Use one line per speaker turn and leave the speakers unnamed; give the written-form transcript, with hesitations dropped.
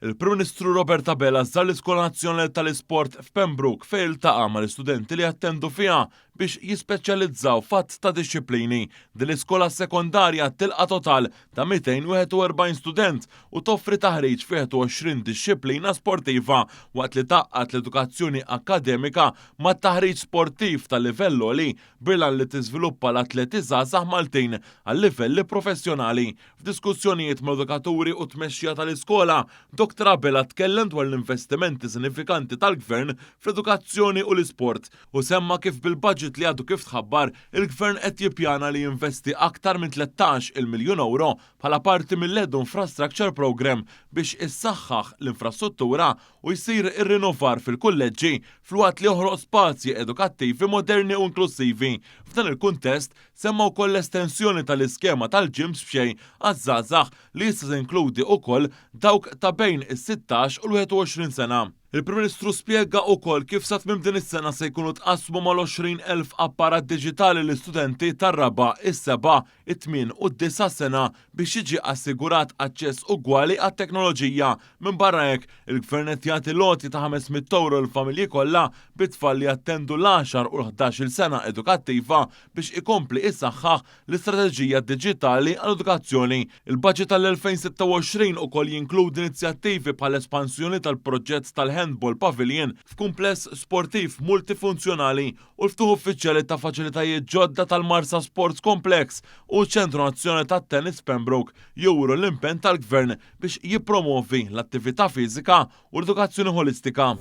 Il-Prim Ministru Robert Abela żar l-Iskola Nazzjonali tal-Isport f'Pembroke fejn iltaqa' mal-istudenti li jattendu fiha biex jispeċjalizzaw f'għadd ta' dixxiplini. Din l-iskola sekondarja tilqa' total ta' 241 student u toffri taħriġ f'21 dixxiplina sportiva waqt li tgħaqqad l-edukazzjoni akkademika mat-taħriġ sportiv ta' livell għoli bil-għan li tiżviluppa l-atleti żgħażagħ Maltin għal livelli professjonali. F'diskussjonijiet mal-edukaturi u t-tmexxija tal-iskola, Dr Abela tkellem dwar l-investimenti sinifikanti tal-Gvern fl-edukazzjoni u l-isport u semma kif bil-budget li għadu kif tħabbar, il-Gvern qed jippjana li jinvesti aktar minn 13-il miljun ewro bħala parti mill-Edu Infrastructure Programme biex issaħħaħ l-infrastruttura u jsir ir-rinnovar fil-kulleġġi filwaqt li joħloq spazji edukattivi moderni u inklussivi. F'dan il-kuntest, Semma wkoll l-estensjoni tal-iskema tal-gyms b'xejn għaż-żgħażagħ li issa se tinkludi wkoll dawk ta' bejn is-sittax u l-21 sena. Il-Prim Ministru spjega wkoll kif sa tmiem din is-sena se jkunu tqassmu mal-20,000 apparat diġitali l-istudenti tar-raba', is-seba', it-tmien u d-disa' sena biex jiġi assigurat aċċess ugwali għat-teknoloġija. Minbarra hekk, il-Gvern qed jagħti l-għotja ta' 500 ewro lill-familji kollha bi tfal li jattendu l-għaxar u l-ħdax-il sena edukattiva biex ikompli jsaħħaħ l-istrateġija diġitali għall-edukazzjoni. Il-baġit għall-2026 ukoll jinkludi inizjattivi bħall-espansjoni tal-proġett tal-Handball Pavilion f'kumpless sportiv multifunzjonali u l-ftuħ uffiċjali ta' faċilitajiet ġodda tal-Marsa Sports Complex u ċ-Ċentru Nazzjonali tat-Tennis f'Pembroke juru l-impenn tal-Gvern biex jippromovi l-attività fiżika u l-edukazzjoni ħolistika.